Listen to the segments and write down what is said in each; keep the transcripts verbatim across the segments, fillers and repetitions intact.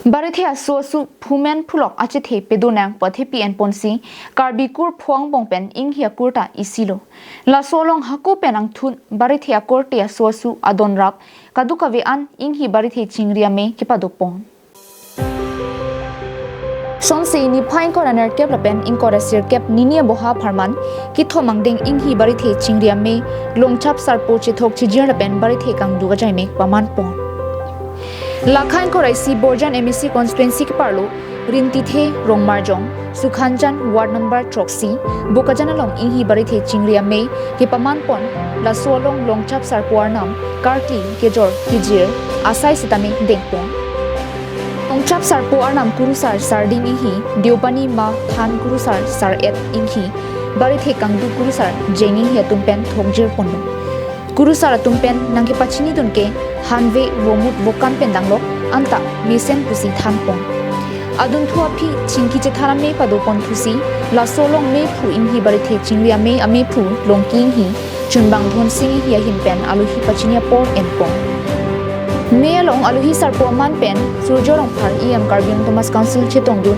Barithe aso asu phumen phulok achethe pedonang pu athepi enponsi Karbi kur pho angbong pen inghi akur ta isilo. Laso along hako pen angthun barithe akorte aso asu adon rap kadokave an inghi barithe chingri ame kepadopon. Sonsi niphai ingkoi ra nerkep lapen ingkoi ra sirkep nini aboha apharman kethom angdeng inghi barithe chingri ame Longchap Sarpo chethok chijir lapen barithe kangduk ajaime pamanpon. Lakha ingkoi ra isi Borjan M A C constituency keparlo Rintithe Rongmarjong, Sukhanjan ward number throksi, Bokajan along inghi barithe chingri ame kepamanpon, laso along Longchap Sarpo arnam karkli kejor kejir asai sitame dengpon. Longchap Sarpo arnam kurusar sarding inghi, Deopani ma than kurusar sar-et inghi, barithe kangduk kurusar jeng inghi atum pen thokjirponlo. Kurusar atum pen nangkepachinidun ke hanve vomut vokan pen danglok anta mesen pusi thanpon. Adunthu aphi chingki chethan ame padopon thusi laso along mephu inghi barithe chingri ame amephu Longki inghi Chunbang Dhonsing inghi ahin pen alohi pachini apor enpon. Me along alohi sarpo aman pen Surjo Rongphar E M Karbi Anglong Autonomous Council chetongdun,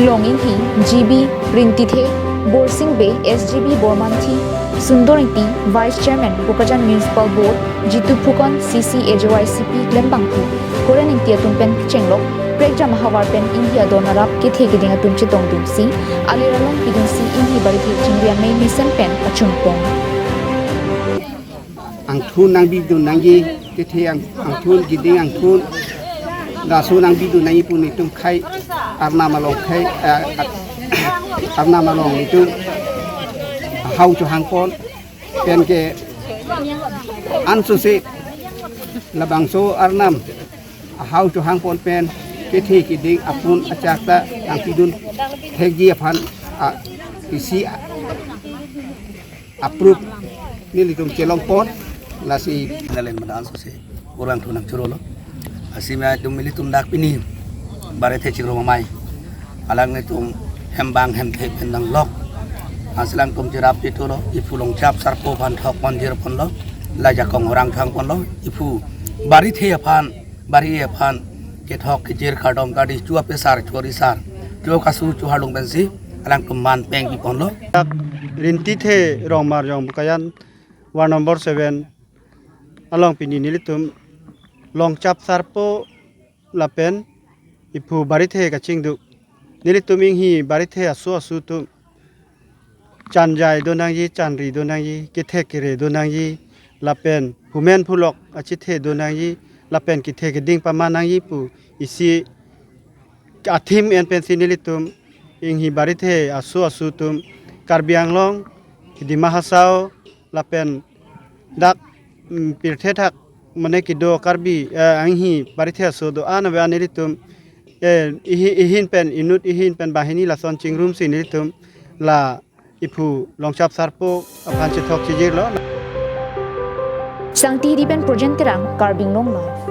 Long inghi, G B Rintithe, Borsing Bey, S G B Bormanthi, Sundor Ingti, Vice Chairman Bokajan Municipal Board, Jitu Phukan, C C A J Y C P klembangphu Koren Ingti atum pen kechenglok prekjam ahavar pen inghi adon arap kethe keding atum chetongdunsi alir along pidunsi inghi barithe chingri ame mesen pen pachunpon. Angthun nangbidun nangji, kethe ang-, angthun, keding angthun, laso nangbidun nangji pu nelitum khei, arnam along khei, eh, arnam along nelitum ahau chohangpon, pen ke ansose labangso arnam ahau chohangpon pen kethe keding apun achak ta nangpidun thekji aphan, ah, isi, ah, approve nelitum chelongpon, lasi nalen madan sose kurang thunang churolo. Lasi ma itum nelitum dak pini barithe chingrum amei alanglitum hem bang hem thek pen danglok. Lasi alangtum cherap chitulo, iphu Longchap Sarpo aphan thokpon jirponlo, la jakong orang thangponlo, iphu barithe aphan, bari aphan kethok kejir kardom kadi chua pesar, chua risar, chua kasu, chua harlung pensi alangtum man peng piponlo. Dak Rintithe Rongmarjong Bokajan ward number seven along pini nelitum Longchap Sarpo lapen iphu barithe kachingduk, nelitum inghi barithe aso asu atum chanjai do nangji, chanri do nangji, kethek kere do nangji, lapen phumen phulok achethe do nangji, lapen kethe keding paman nangji pu isi athim en pensi nelitum inghi barithe aso asu atum Karbi Anglong, Dima Hasao, lapen dak, mm, pirthe thak mane kedo Karbi, eh, inghi barithe aso do-an ave an nelitum, eh, ihi-, ihin pen inut ihin pen banghini lason chingrumsi nelitum la iphu Longchap Sarpo aphan chethok chijirlo. Sangti Hidi pen Projen Terang, Karbi Anglong Live.